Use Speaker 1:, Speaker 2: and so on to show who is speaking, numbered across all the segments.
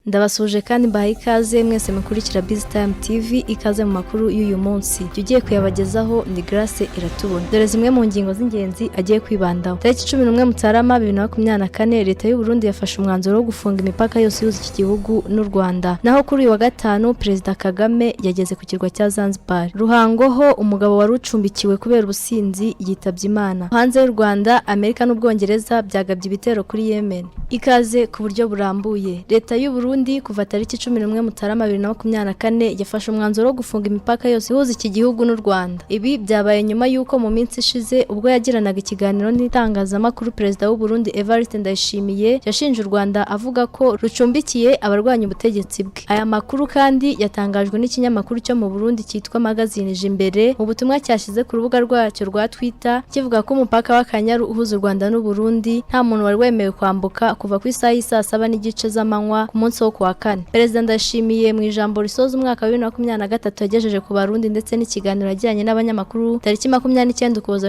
Speaker 1: Ndabasuhuje kandi mbahaye ikaze mwese mukurikira Busy Time TV, ikaze mu makuru y'uyu munsi. Jya ugiye kuyabagezaho ni Grace Iratubona. Dore zimwe mu ngingo z'ingenzi agiye kwibandaho. Tariki 11 Mutarama 2024, Leta y'u Burundi yafashe umwanzuro wo gufunga imipaka yose ihuza iki gihugu n'u Rwanda. Naho kuri uyu wa gatanu, Perezida Kagame yageze ku kirwa cya Zanzibar. Ruhango ho umugabo wari ucumbikiwe kubera ubusinzi yitabye Imana. Hanze y'u Rwanda, Amerika n'Ubwongereza byagabye ibitero kuri Yemen. Ikaze ku buryo burambuye. Leta y'u Burundi kuva tariki 11 Mutarama 2024 yafashe umwanzuro wo gufunga imipaka yose ihuza iki gihugu n'u Rwanda. Ibi byabaye nyuma y'uko mu minsi ishize ubwo yagiranaga ikiganiro n'itangazamakuru, Perezida w'u Burundi Evariste Ndayishimiye yashinje u Rwanda avuga ko rucumbikiye abarwanya ubutegetsi bwe. Aya makuru kandi yatangajwe n'ikinyamakuru cyo mu Burundi cyitwa Magazine Jimbere mu butumwa cyashyize ku rubuga rwacyo rwa Twitter, kivuga ko umupaka w'Akanyaru uhuza u Rwanda n'u Burundi nta muntu wari wemewe kwambuka kuva ku isaha y'isaa 7:30 z'amanywa ku munsi wo kuwa kane. Perezida Ndayishimiye mu ijambo risoza umwaka wa 2023 yagejeje ku Barundi ndetse n'ikiganiro yagiranye n'abanyamakuru tariki 29 Ukuboza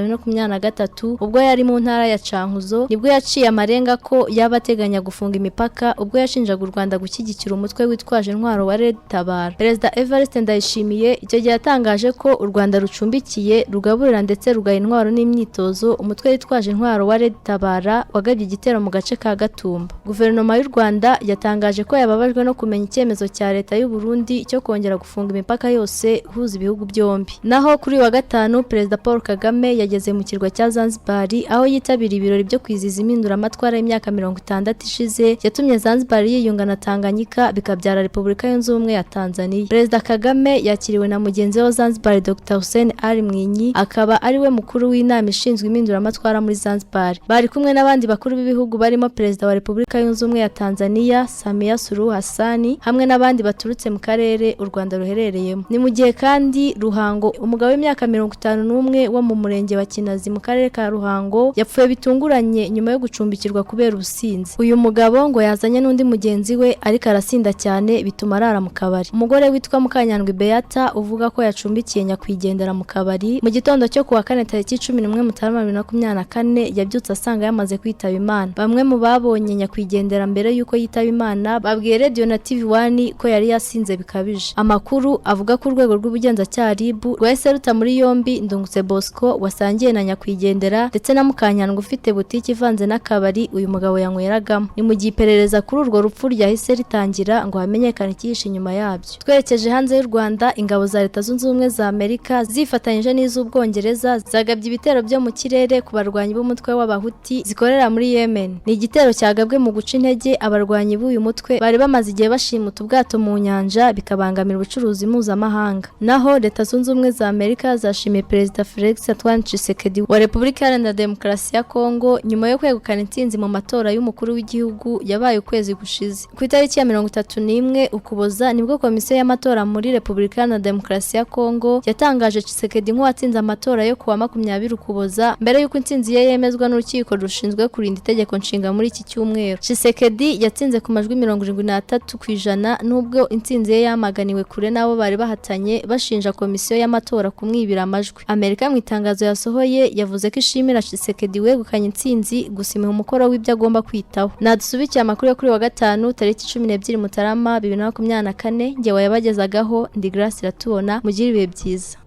Speaker 1: 2023 ubwo yari mu ntara ya Cankuzo, nibwo yaciye amarenga ko yaba ateganya gufunga imipaka ubwo yashinjaga u Rwanda gushyigikira umutwe witwaje intwaro wa Red Tabara. Perezida Evariste Ndayishimiye icyo gihe yatangaje ko u Rwanda rucumbikiye, rugaburira ndetse rugaha intwaro n'imyitozo umutwe witwaje intwaro wa Red Tabara wagabye igitero mu gace ka Gatumba. Guverinoma y'u Rwanda yatangaje ko yababajwe no kumenya icyemezo cya Leta y'u Burundi cyo kongera gufunga imipaka yose ihuza ibihugu byombi. Naho kuri uyu wa gatanu, Perezida Paul Kagame yageze mu kirwa cya Zanzibar aho yitabiriye ibirori byo kwizihiza impinduramatwara y'imyaka 60 ishize yatumye Zanzibar yiyunga na Tanganyika bikabyara Repubulika Yunze Ubumwe ya Tanzania. Perezida Kagame yakiriwe na mugenzi we wa Zanzibar, Dr Hussein Ali Mwinyi, akaba ari we mukuru w'inama ishinzwe impinduramatwara muri Zanzibar. Bari kumwe n'abandi bakuru b'ibihugu barimo Perezida wa Repubulika Yunze Ubumwe ya Tanzania Samia Suluhu Hassan hamwe n'abandi baturutse mu karere u Rwanda ruherereyemo. Ni mu gihe kandi Ruhango umugabo w'imyaka 51 wo mu murenge wa Kinazi mu karere ka Ruhango yapfuye bitunguranye nyuma yo gucumbikirwa kubera ubusinzi. Uyu mugabo ngo yazanye n'undi mugenzi we ariko arasinda cyane bituma arara mu kabari. Umugore witwa Mukanyandwi Beata uvuga ko yacumbikiye nyakwigendera mu kabari, mu gitondo cyo kuwa kane tariki 11 Mutarama 2024 yabyutse asanga yamaze kwitaba Imana. Bamwe mu babonye nyakwigendera mbere y'uko yitaba Imana babwiye Radio na TV One ko yari yasinze bikabije. Amakuru avuga ko urwego rw'ubugenzacyaha RIB rwahise ruta muri yombi Ndungutse Bosco wasangiye na nyakwigendera ndetse na Mukanyandwi ufite butike ivanze n'akabari uyu mugabo yanyweragamo. Ni mu gihe iperereza kuri urwo rupfu ryahise ritangira ngo hamenyekane icyihishe inyuma yabyo. Twerekeje hanze y'u Rwanda, ingabo za Leta Zunze Ubumwe za Amerika zifatanyije n'iz'Ubwongereza zagabye ibitero byo mu kirere ku barwanyi b'umutwe w'Abahuti zikorera muri Yemen. Ni igitero cyagabwe mu guca intege abarwanyi b'uyu mutwe bari bamaze igihe bashimuta ubwato mu nyanja bikabangamira ubucuruzi mpuzamahanga. Naho Leta Zunze Ubumwe za Amerika zashimiye Perezida Felix Antoine Tshisekedi wa Repubulika Iharanira Demokarasi ya Kongo nyuma yo kwegukana intsinzi mu matora y'umukuru w'igihugu yabaye ukwezi gushize. Ku itariki ya 31 Ukuboza nibwo komisiyo y'amatora muri Repubulika Iharanira Demokarasi ya Kongo yatangaje Tshisekedi nk'uwatsinze amatora yo kuwa 20 Ukuboza mbere y'uko intsinzi ye yemezwa n'urukiko rushinzwe kurinda itegeko nshinga muri iki cyumweru. Tshisekedi yatsinze ku majwi 73% nubwo intsinzi ye yamaganiwe kure n'abo bari bahatanye bashinja komisiyo y'amatora kumwibira amajwi. Amerika mu itangazo yasohoye yavuze ko ishimira Tshisekedi wegukanye intsinzi, gusa imuha umukoro w'ibyo agomba kwitaho. Nadusubikiye amakuru yo kuri wa gatanu tariki 12 Mutarama 2024, njye wayabagezagaho ndi Grace Iratubona. Mugire ibihe byiza.